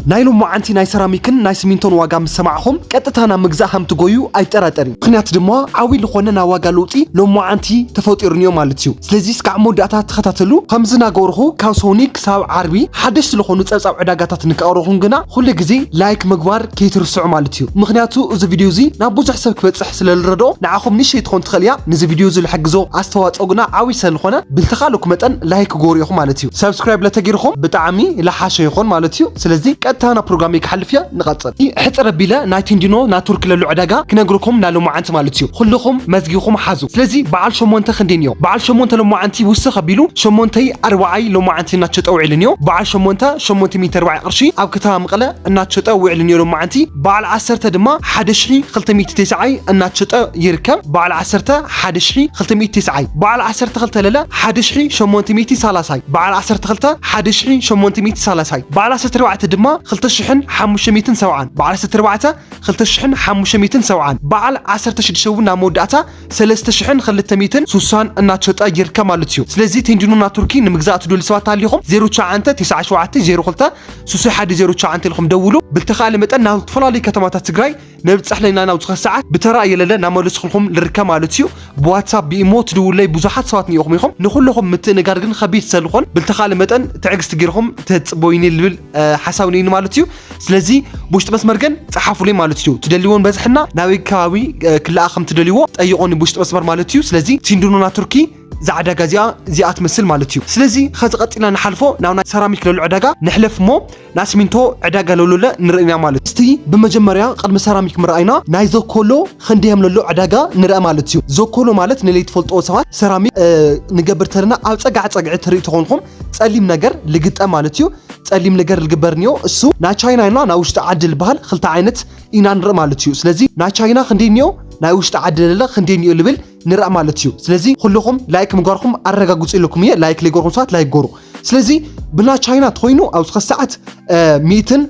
ናይ ሎማዓንቲ ናይ ሰራሚክን ናይ ሲሚንቶን ዋጋ ምስ ሰማዕኹም ቀጥታ ናብ ምግዛእ ከም ትጎዩ ኣይጠራጠርን። ምኽንያቱ ድማ ዓብዪ ዝኾነ ናይ ዋጋ ለውጢ ሎማዓንቲ ተፈጢሩ እኒኦ ማለት እዩ። ስለዚ እስካዕ መወዳእታ ተኸታተሉ። ከምዚ እናገበርኹ ካብ ሰውኒ ክሳብ ዓርቢ ሓደሽቲ ዝኾኑ ጸብጻብ ዕዳጋታት ንከቕርብኹም ግና ኩሉ ግዜ ላይክ ምግባር ከይትርስዑ ማለት እዩ። ምኽንያቱ እዚ ቪድዮ እዚ ናብ ብዙሕ ሰብ ክበጽሕ ስለ ዝረድኦ ንዓኹም ንእሽተይ ትኾን ትኽእል እያ። ነዚ ቪድዮ እዚ ዝሕግዞ ኣስተዋጽኦ ግና ዓብዪ ስለ ዝኾነ ብዝተኻእለኩም መጠን ላይክ ግበሩ ኢኹም ማለት እዩ። ሰብስክራይብ ለተገይርኩም ብጣዕሚ ለሓሸ ይኾን ማለት እዩ። ስለዚ ቀጥታ ናብ ፕሮግራም ክሓልፍ እያ፣ ንቐጽል። ሕጽር ኣቢለ ናይ ቴንዲኖ ናይ ቱርኪ ለሎ ዕዳጋ ክነግርኩም ናይ ሎማዓንቲ ማለት እዩ። ኩልኹም መዝጊኹም ሓዙ። ስለዚ በዓል ሸሞንተ ክንደይ እኒኦ? በዓል ሸሞንተ ሎማዓንቲ ውስኽ ኣቢሉ ሸሞንተይ ኣርባዓይ ሎማዓንቲ እናተሸጠ ውዒሉ እኒኦ። በዓል ሸሞንተ ሸሞንተ ሚእቲ ኣርባዓይ ቅርሺ ኣብ ከተማ መቐለ እናተሸጠ ውዒሉ እኒኦ ሎማዓንቲ። በዓል ዓሰርተ ድማ ሓደ ሽሒ ክልተ ሚእቲ ተስዓይ እናተሸጠ ይርከብ። በዓል ዓሰርተ ሓደ ሽሒ ክልተ ሚእቲ ተስዓይ። በዓል ዓሰርተ ክልተ ለለ ሓደ ሽሒ ሸሞንተ ሚእቲ ሰላሳይ። በዓል ዓሰርተ ክልተ ሓደ ሽሒ ሸሞንተ ሚእቲ ሰላሳይ። በዓል ዓሰርተ ኣርባዕተ ድማ ክልተ ሽሕን ሓሙሽተ ሚእትን ሰብዓን። በዓል ዓሰርተ ኣርባዕተ ክልተ ሽሕን ሓሙሽተ ሚእትን ሰብዓን። በዓል ዓሰርተ ሽዱሽተ እውን ናብ መወዳእታ ሰለስተ ሽሕን ክልተ ሚእትን ስሳን እናተሸጠ ይርከብ ማለት እዩ። ስለዚ ቴንዲኖ ናይ ቱርኪ ንምግዛእ ትደልዩ ሰባት ኣለኹም ዜሮ ትሽዓተ ተስዓ ሸውዓተ ዜሮ ክልተ ስሳ ሓደ ዜሮ ትሽዓተ ኢልኩም ደውሉ። ብልተኻእለ መጠን ናብ ዝተፈላለዩ ከተማታት ትግራይ ነብጽሕ ኣለና። ናብ ዝኸ ሰዓት ብተራ የለለ እናመለስኩልኩም ልርከብ ማለት እዩ። ብዋትሳፕ ብኢሞ ትድውለይ ብዙሓት ሰባት ንኢኹም ኢኹም። ንኹለኹም ምትእንጋድ ግን ከቢድ ስለዝኾን ብልተኻእለ መጠን ትዕግስቲ ገይርኩም ተጽበዩኒ ልብል፣ እ፣ ሓሳብ ነይኒ ማለት እዩ። ስለዚ ብውሽጢ መስመር ግን ጸሓፉለይ ማለት እዩ። ትደልይዎን በዝሕና ናበይ ከባቢ፣ እ፣ ክለኣ ከም ትደልይዎ ጠይቆኒ ብውሽጢ መስመር ማለት እዩ። ስለዚ ቴንዲኖ ናይ ቱርኪ እዛ ዕዳጋ እዚኣ፣ እዚኣ ትመስል ማለት እዩ። ስለዚ ኸዚ ቀጺልና ንሓልፎ ናብ ናይ ሰራሚክ ለሎ ዕዳጋ ንሕለፍ እሞ ናይ ሲሚንቶ ዕዳጋ ለሎለ ንርእና ማለት እዩ። እስቲ ብመጀመርያ ቅድሚ ሰራሚክ ምርኣይና ናይ ዘኮሎ ክንደዮም ለሎ ዕዳጋ ንርአ ማለት እዩ። ዘኮሎ ማለት ንለይትፈልጥዎ ሰባት ሰራሚክ፣ እ፣ ንገብር ተለና ኣብ ጸጋዕ ጸግዒ ትርኢ ተኾንኩም ጸሊም ነገር ልግጠም ማለት እዩ። ጸሊም ነገር ልግበር እኒኦ እሱ ናይ ቻይና ኢና ናይ ውሽጢ ዓዲ ልበሃል ክልተ ዓይነት ኢና ንርኢ ማለት እዩ። ስለዚ ናይ ቻይና ክንደይ እኒኦ ናይ ውሽጢ ዓዲ ለለ ክንደይ እኒኦ ልብል ንርኣ ማለት እዩ። ስለዚ ኩልኹም ላይክ ምግባርኩም ኣረጋግጹ ኢለኩም እየ። ላይክ ለይገርኩም ሰባት ላይክ ገሩ። ስለዚ ብና ቻይና ተኾይኑ ኣብዚ ኸዚ ሰዓት፣ እ፣ ሚእትን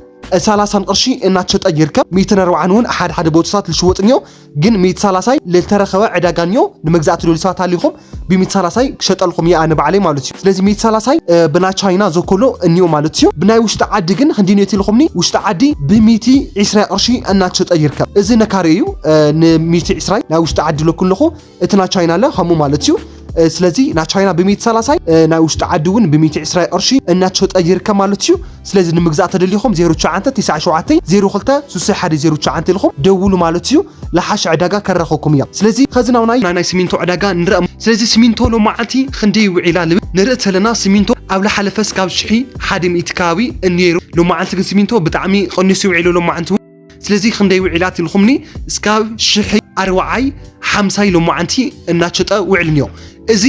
ሰላሳን ቅርሺ እናተሸጠ ይርከብ። ሚእትን ኣርባዓን እውን ሓደ ሓደ ቦታታት ልሽወጥ እኒኦ። ግን ሚእቲ ሰላሳይ ልተረኸበ ዕዳጋ እኒኦ። ንምግዛእ ትደልዩ ሰባት ኣሊኹም ብሚእቲ ሰላሳይ ክሸጠልኩም እየ ኣነ ባዕለይ ማለት እዩ። ስለዚ ሚእቲ ሰላሳይ፣ እ፣ ብና ቻይና ዘኮሎ እኒኦ ማለት እዩ። ብናይ ውሽጢ ዓዲ ግን ክንዲ እኒኦ ኢልኩምኒ ውሽጢ ዓዲ ብሚእቲ ዕስራ ቅርሺ እናተሸጠ ይርከብ። እዚ ነካሪ እዩ፣ እ፣ ንሚእቲ ዕስራ ናይ ውሽጢ ዓዲ ኢለኩ ኣለኹ። እቲ ናይ ቻይና ኣለ ከምኡ ማለት እዩ። እ፣ ስለዚ ናይ ቻይና ብሚእቲ ሰላሳይ፣ እ፣ ናይ ውሽጢ ዓዲ እውን ብሚእቲ ዕስራ ቅርሺ እናተሸጠ ይርከብ ማለት እዩ። ስለዚ ንምግዛእ ተደሊኹም ዜሮ ትሽዓተ ተስዓ ሸውዓተ ዜሮ ክልተ ስሳ ሓደ ዜሮ ትሽዓተ ኢልኹም ደውሉ ማለት እዩ። ለሓሸ ዕዳጋ ከራኸብኩም እያ። ስለዚ ኸዚ ናብ ናይ፣ ናይ፣ ናይ ሲሚንቶ ዕዳጋ ንርአ። ስለዚ ሲሚንቶ ሎማዓንቲ ክንደይ ውዒላ ልብል ንርኢ ተለና ሲሚንቶ ኣብ ለሓለፈ ስጋብ ሽሒ ሓደ ሚእቲ ከባቢ ነይሩ። ሎማዓንቲ ግን ሲሚንቶ ብጣዕሚ ቀኒሱ ውዒሉ ሎማዓንቲ እውን። ስለዚ ክንደይ ውዒላት ኢልኩምኒ ስጋብ ሽሒ ኣርባዓይ ሓምሳይ ሎማዓንቲ እናተሸጠ ውዕል እኒኦ። እዚ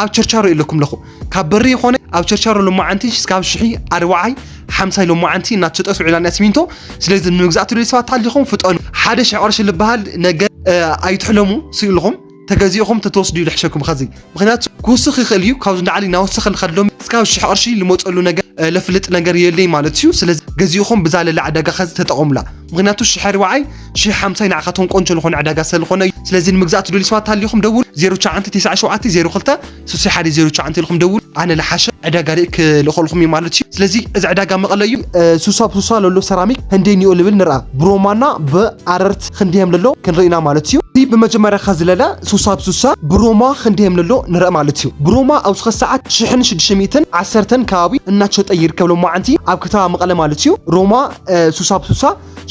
ኣብ ቸርቻሮ ኢለኩም ኣለኹ። ካብ በሪ ይኾነ ኣብ ቸርቻሮ ሎማዓንቲ ስጋብ ሽሒ ኣርባዓይ ሓምሳይ ሎማዓንቲ እናተሸጠ ውዒላ እኒኣ ሲሚንቶ። ስለዚ ንምግዛእ ትደልዩ ሰባት ኣሊኹም ፍጠኑ። ሓደ ሽሕ ቅርሺ ልበሃል ነገር፣ እ፣ ኣይትሕለሙ ስኢልኹም ተገዚእኹም ተትወስዱ እዩ ልሕሸኩም ኸዚ። ምኽንያቱ ክውስኽ ይኽእል እዩ። ካብዚ ንላዕሊ እናወሰኸ ልኸድሎም ስጋብ ሽሕ ቅርሺ ልመፀሉ ነገር፣ እ፣ ለፍልጥ ነገር የለይ ማለት እዩ። ስለዚ ገዚእኹም ብዛ ለላ ዕዳጋ ኸዚ ተጠቐሙላ። ምኽንያቱ ሽሕ ኣርባዓይ፣ ሽሕ ሓምሳይ ንዓኻቶም ቆንጆ ልኾነ ዕዳጋ ስለ ልኾነ እዩ። ስለዚ ንምግዛእ ትደልዩ ሰባት ሃሊኹም ደውሉ። ዜሮ ትሽዓተ ተስዓ ሸውዓተ ዜሮ ክልተ ስሳ ሓደ ዜሮ ትሽዓተ ኢልኩም ደውሉ። ኣነ ልሓሸ ዕዳጋ ርኢ ክልእኸልኩም እዩ ማለት እዩ። ስለዚ እዚ ዕዳጋ መቐለ እዩ። እ፣ ሱሳ ብሱሳ ለሎ ሰራሚክ ህንደይ ኒኦ ልብል ንርኣ። ብሮማና ብኣረርት ክንደዮም ለሎ ክንርኢና ማለት እዩ። እቲ ብመጀመርያ ኸዚ ለለ ሱሳ ብሱሳ ብሮማ ክንደዮም ለሎ ንርአ ማለት እዩ። ብሮማ ኣብዚ ኸዚ ሰዓት ሽሕን ሽዱሽተ ሚእትን ዓሰርተን ከባቢ እናተሸጠ ይርከብ ሎማዓንቲ ኣብ ከተማ መቐለ ማለት እዩ። ሮማ፣ እ፣ ሱሳ ብሱሳ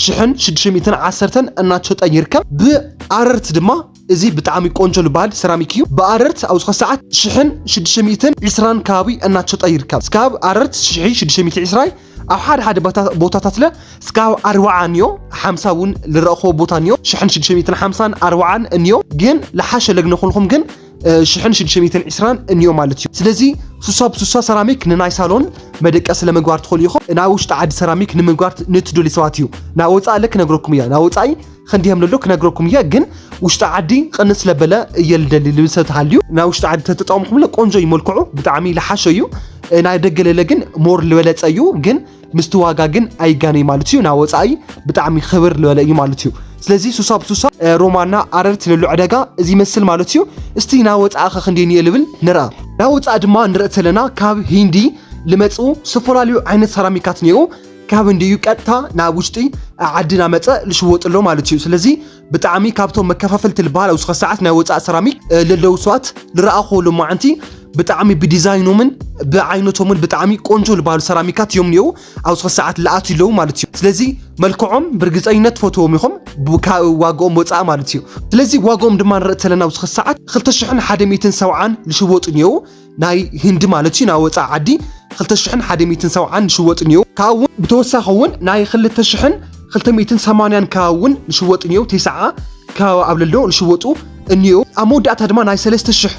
ሽሕን ሽዱሽተ ሚእትን ዓሰርተን እናተሸጠ ይርከብ። ብኣረርት ድማ እዚ ብጣዕሚ ቆንጆ ዝበሃል ሰራሚክ እዩ። ብኣረርት ኣብዚ ኸዚ ሰዓት ሽሕን ሽዱሽተ ሚእትን ዕስራን ከባቢ እናተሸጠ ይርከብ። ስካብ ኣረርት ሽሕ ሽዱሽተ ሚእቲ ዕስራይ ኣብ ሓደ ሓደ ቦታ-፣ ቦታታት ለ ስካብ ኣርባዓ እንዮ፣ ሓምሳ እውን ልረእኽዎ ቦታ እንዮ፣ ሽሕን ሽዱሽተ ሚእትን ሓምሳን ኣርባዓን እንዮ፣ ግን ልሓሸ ለግነኹልኹም ግን፣ እ፣ ሽሕን ሽዱሽተ ሚእትን ዕስራን እንዮ ማለት እዩ። ስለዚ ሱሳ ብሱሳ ሰራሚክ ንናይ ሳሎን መደቀሲ ለምግባር ትኽእሉ ኢኹም። ናይ ውሽጢ ዓዲ ሰራሚክ ንምግባር ት-፣ ንትደልዩ ሰባት እዩ። ናይ ወፃኢ ለ ክነግረኩም እያ። ናይ ወፃኢ ክንዲኦም ለሎ ክነግረኩም እየ፣ ግን ውሽጢ ዓዲ ቅንስ ለበለ እየ ልደሊ ልብል ሰብ ተሃልዩ፣ ናይ ውሽጢ ዓዲ ተተጠቐምኩምለ ቆንጆ እዩ መልክዑ፣ ብጣዕሚ ልሓሸ እዩ። እ፣ ናይ ደገ ለለ ግን ሞር ልበለጸ እዩ፣ ግን ምስቲ ዋጋ ግን ኣይጋነይ ማለት እዩ። ናይ ወፃኢ ብጣዕሚ ክብር ልበለ እዩ ማለት እዩ። ስለዚ ሱሳ ብሱሳ፣ እ፣ ሮማና ኣረርት ለሎ ዕዳጋ እዚ ይመስል ማለት እዩ። እስቲ ናይ ወፃኢ ኸ ክንደይ እየ ልብል ንርኣ። ናይ ወፃኢ ድማ ንርኢ ተለና ካብ ሂንዲ ልመፁ ዝተፈላለዩ ዓይነት ሰራሚካት እኒኦ። ካብ ህንዲ እዩ ቀጥታ ናብ ውሽጢ ዓዲ ናመፀ ልሽወጥ ኣሎ ማለት እዩ። ስለዚ ብጣዕሚ ካብቶም መከፋፈልቲ ዝበሃል ኣብዚ ኸ ሰዓት ናይ ወፃእ ሰራሚክ ለለው ሰባት ልረኣኹ ሎማዓንቲ ብጣዕሚ ብዲዛይኖምን ብዓይነቶምን ብጣዕሚ ቆንጆ ዝበሃሉ ሰራሚካት እዮም እኒአው ኣብዚ ኸ ሰዓት ልኣት ኣለዉ ማለት እዩ። ስለዚ መልክዖም ብርግፀኝነት ትፈትዎም ኢኹም፣ ካብ ዋጋኦም ወፃእ ማለት እዩ። ስለዚ ዋጋኦም ድማ ንርኢ ተለና ኣብዚ ኸ ሰዓት ክልተ ሽሕን ሓደ ሚእትን ሰብዓን ልሽወጡ እኒአው ናይ ህንዲ ማለት እዩ። ናይ ወፃእ ዓዲ ክልተ ሽሕን ሓደ ሚእትን ሰብዓን ልሽወጡ እኒአው። ካብ እውን ብተወሳኺ እውን ናይ ክልተ ሽሕን ክልተ ሚእትን ሰማንያን ከባቢ እውን ልሽወጡ እኒአው። ቴስዓ ከባቢ ኣብ ለሎ ልሽወጡ እኒአው። ኣብ መወዳእታ ድማ ናይ ሰለስተ ሽሕ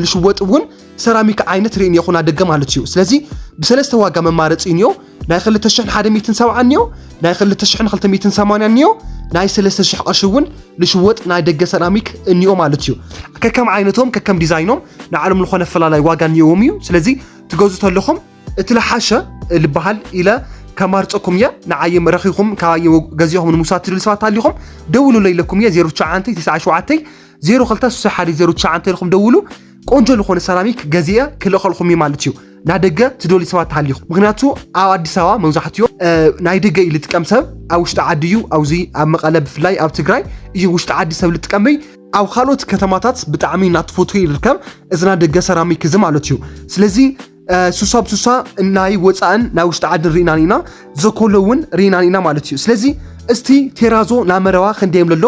ልሽወጥ እውን ሰራሚክ ዓይነት ርኢ እኒኦኹ ናደገ ማለት እዩ። ስለዚ ብሰለስተ ዋጋ መማረፂ እኒኦ፣ ናይ ክልተ ሽሕን ሓደ ሚእትን ሰብዓን እኒኦ፣ ናይ ክልተ ሽሕን ክልተ ሚእትን ሰማንያን እኒኦ፣ ናይ ሰለስተ ሽሕ ቅርሺ እውን ልሽወጥ ናይ ደገ ሰራሚክ እኒኦ ማለት እዩ። ከከም ዓይነቶም ከከም ዲዛይኖም ንዓለም ዝኾነ ፈላላይ ዋጋ እኒኦዎም እዩ። ስለዚ ትገዙ ተለኹም እቲ ለሓሸ ልበሃል ኢለ ከማርፀኩም እየ። ንዓየ ረኺኹም ካባየ ገዚኹም ንምውሳድ ትደልዩ ሰባት ሃሊኹም ደውሉለይ ኢለኩም እየ። ዜሮ ትሽዓተ ትስዓ ሸውዓተ ዜሮ ክልተ ስሳ ሓደ ዜሮ ትሽዓተ ኢልኩም ደውሉ። ቆንጆ ዝኾነ ሰራሚክ ገዚአ ክልእኸልኩም እዩ ማለት እዩ። ናደገ ትደልዩ ሰባት ሃሊኹም፣ ምክንያቱ ኣብ ኣዲስ ኣበባ መብዛሕትኡ ናይ ደገ እዩ ልጥቀም ሰብ፣ ኣብ ውሽጢ ዓዲ እዩ። ኣብዚ ኣብ መቐለ ብፍላይ ኣብ ትግራይ እዩ ውሽጢ ዓዲ ሰብ ልጥቀመይ። ኣብ ካልኦት ከተማታት ብጣዕሚ እናተፈትወ ይርከብ እዚ ናይ ደገ ሰራሚክ እዚ ማለት እዩ። ስለዚ ሱሳ ብሱሳ ናይ ወፃእን ናይ ውሽጢ ዓድን ርኢናን ኢና፣ ዘኮሎ እውን ርኢናን ኢና ማለት እዩ። ስለዚ እስቲ ቴራዞ ናመረዋ ክንደይ እዮም ለሎ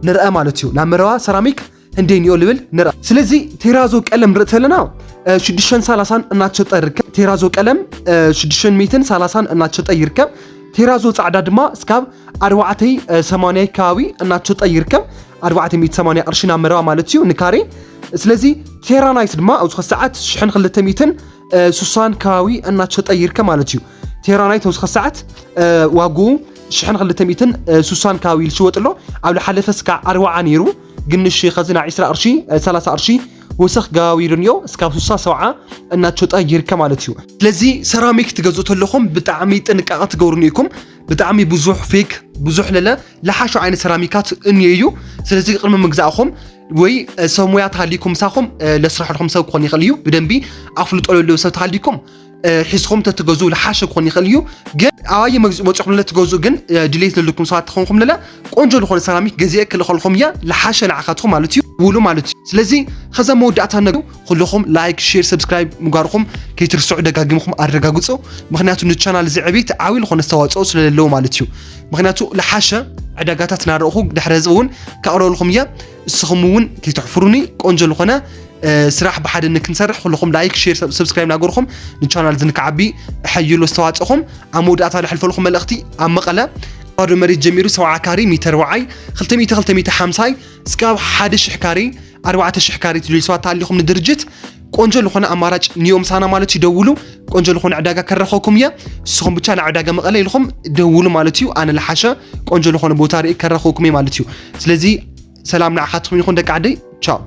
ንርአ ማለት እዩ። ናመረዋ ሰራሚክ ክንደይ እኒኦ ልብል ንርአ። ስለዚ ቴራዞ ቀለም ንርኢ ተለና ሽዱሽተን ሰላሳን እናተሸጠ ይርከብ። ቴራዞ ቀለም ሽዱሽተን ሚእትን ሰላሳን እናተሸጠ ይርከብ። ቴራዞ ፃዕዳ ድማ እስካብ ኣርባዕተይ ሰማንያይ ከባቢ እናተሸጠ ይርከብ። ኣርባዕተ ሚእቲ ሰማንያ ቅርሺ ናመረዋ ማለት እዩ ንካሬ። ስለዚ ቴራናይት ድማ ኣብዚ ኸ ሰዓት ሽሕን ክልተ ሚእትን ሱሳን ከባቢ እናተሸጠ ይርከብ ማለት እዩ። ቴራናይት ኣብዚ ኸ ሰዓት ዋግኡ ሽሕን ክልተ ሚእትን ሱሳን ከባቢ ልሽወጥ ኣሎ። ኣብ ልሓለፈ እስካብ ኣርባዓ ነይሩ፣ ግን ንሽ ኸዚ ናይ ዕስራ ቅርሺ ሰላሳ ቅርሺ ወሰኽ ገባቢሩ እኒኦ እስካብ ሱሳ ሰብዓ እናተሸጠ ይርከብ ማለት እዩ። ስለዚ ሰራሚክ ትገዝኡ ተለኹም ብጣዕሚ ጥንቃቐ ትገብሩ እኒኢኩም። ብጣዕሚ ብዙሕ ፌክ ብዙሕ ለለ ለሓሹ ዓይነት ሰራሚካት እኒኦ እዩ። ስለዚ ቅድሚ ምግዛእኹም ወይ ሰብ ሞያ ተሃሊኩም ምሳኹም ለስርሐልኩም ሰብ ክኾን ይኽእል እዩ። ብደንቢ ኣፍልጦ ለለዎ ሰብ ተሃሊኩም ሒዝኹም ተትገዝኡ ለሓሸ ክኾን ይኽእል እዩ። ግን ኣባየ መግዝ-፣ መፂኹም ለትገዝኡ ግን ድሌት ለለኩም ሰባት ትኾንኩም ለለ ቆንጆ ዝኾነ ሰራሚክ ገዚአ ክልኸልኹም እያ ለሓሸ ንዓኻትኩም ማለት እዩ ውሉ ማለት እዩ። ስለዚ ኸዛ መወዳእታ ነግሩ ኩልኹም ላይክ፣ ሼር፣ ሰብስክራይብ ምግባርኹም ከይትርስዑ ደጋጊምኹም ኣረጋግፁ። ምኽንያቱ ንቻናል እዚ ዕቤት ዓብዪ ዝኾነ ኣስተዋፅኦ ስለለለዎ ማለት እዩ። ምኽንያቱ ለሓሸ ዕዳጋታት እናረእኹ ድሕሪ እዚ እውን ከቕረበልኩም እየ። እስኹም እውን ከይትሕፍሩኒ ቆንጆ ዝኾነ ስራሕ ብሓደ ንክንሰርሕ ኩልኹም ላይክ፣ ሼር፣ ሰብ-፣ ሰብስክራይብ ናገርኹም ንቻናል እዚ ንክዓቢ እሐይሉ ኣስተዋፅኦኹም። ኣብ መወዳእታ ለሕልፈልኹም መልእኽቲ ኣብ መቐለ ባዶ መሬት ጀሚሩ ሰብዓ ካሬ ሚተር ወዓይ ክልተ ሚእቲ ክልተ ሚእቲ ሓምሳይ እስካብ ሓደ ሽሕ ካሬ ኣርባዕተ ሽሕ ካሬ ትደልዩ ሰባት ተሃሊኹም ንድርጅት ቆንጆ ዝኾነ ኣማራጭ እኒኦ ምሳና ማለት እዩ። ደውሉ። ቆንጆ ዝኾነ ዕዳጋ ከረኸብኩም እየ። ንስኹም ብቻ ናብ ዕዳጋ መቐለ ኢልኹም ደውሉ ማለት እዩ። ኣነ ለሓሸ ቆንጆ ዝኾነ ቦታ ርኢ ከረኸብኩም እየ ማለት እዩ። ስለዚ ሰላም ንዓኻትኩም ይኹን ደቂ ዓደይ። ቻው።